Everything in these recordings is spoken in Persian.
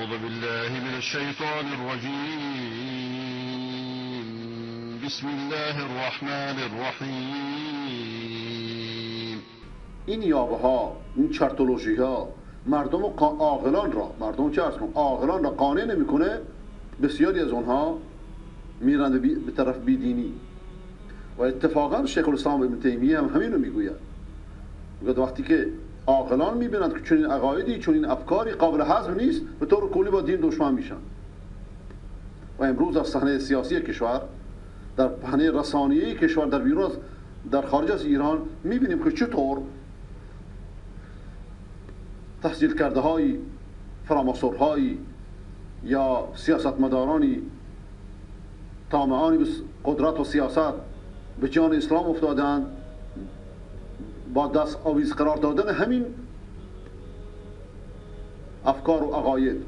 أعوذ بالله من الشیطان الرجیم. بسم الله الرحمن الرحیم. این یاوه ها، این چرتولوژی ها مردم عاقلان را، مردم چه عرض کنم، عاقلان را قانع نمیکنه. بسیاری از اونها میرند به طرف بیدینی و اتفاقا شیخ الاسلام ابن تیمیه هم همین رو میگوید. میگوید وقتی که عاقلان میبینند که چنین عقایدی، چنین افکاری قابل هضم نیست، به طور کلی با دین دشمن میشن. و امروز در صحنه سیاسی کشور، در پهنه رسانه‌ای کشور، در بیرون از، در خارج از ایران میبینیم که چطور تحصیل کرده های، فراماسورهایی یا سیاستمدارانی طامعانی به قدرت و سیاست به جان اسلام افتادند، با دست آویز قرار دادن همین افکار و عقاید.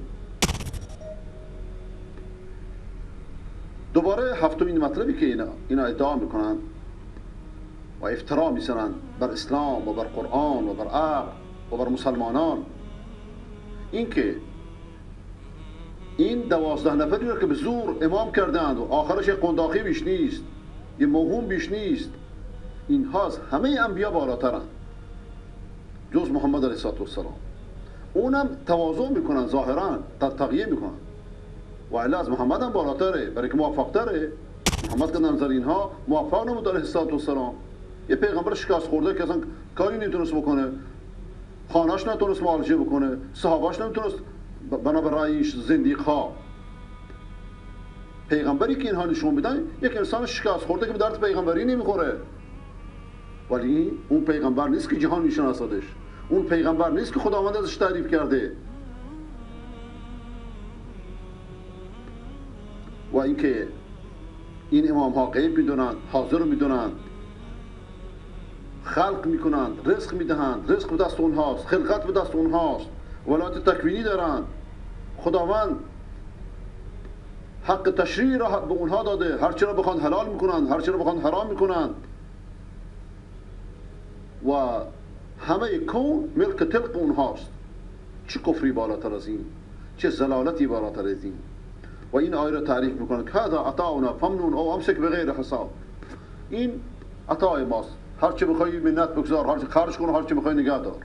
دوباره هفتمین مطلبی که اینا ادعا میکنند و افترا میزنند بر اسلام و بر قرآن و بر عقل و بر مسلمانان، این که این 12 نفری را که به زور امام کردند و آخرش یک قنداقی بیش نیست، یه موهوم بیش نیست، اینها از همه انبیا بالاترند جز محمد علیه السلام. اونم تواضع میکنن، ظاهرا تقیه میکنن، و الا از محمد هم بالاتره، برای که موفقتره. محمد که نظر اینها موفق نبود علیه السلام، یه پیغمبر شکست خورده که اصلا کاری نمیتونست بکنه، خانه‌اش نتونست معالجه بکنه، صحاباش نمیتونست بنا به رأیش زندیق‌ها. پیغمبری که اینها نشون میدن یک انسان شکست خورده که به درد پیغمبری نمیخوره، ولی اون پیغمبر نیست که جهان میشناسدش، اون پیغمبر نیست که خداوند ازش تعریف کرده. و اینکه این امام ها غیب میدونند، حاضر رو میدونند، خلق میکنند، رزق میدهند، رزق به دست اونهاست، خلقت به دست اونهاست، ولایت تکوینی دارند، خداوند حق تشریع را به اونها داده، هرچی را بخوان حلال میکنند، هرچی را بخوان حرام میکنند و همه کون ملک تلق اونهاست. چه کفری بالاتر از این، چه زلالتی بالاتر از این. و این آیه را تعریف میکنند که هذا عطاؤنا فامنن او امسک بغیر حساب. این عطای ماست، هرچی بخوای منت بگذار، هرچی خرج کن، هرچی بخوای نگه دار.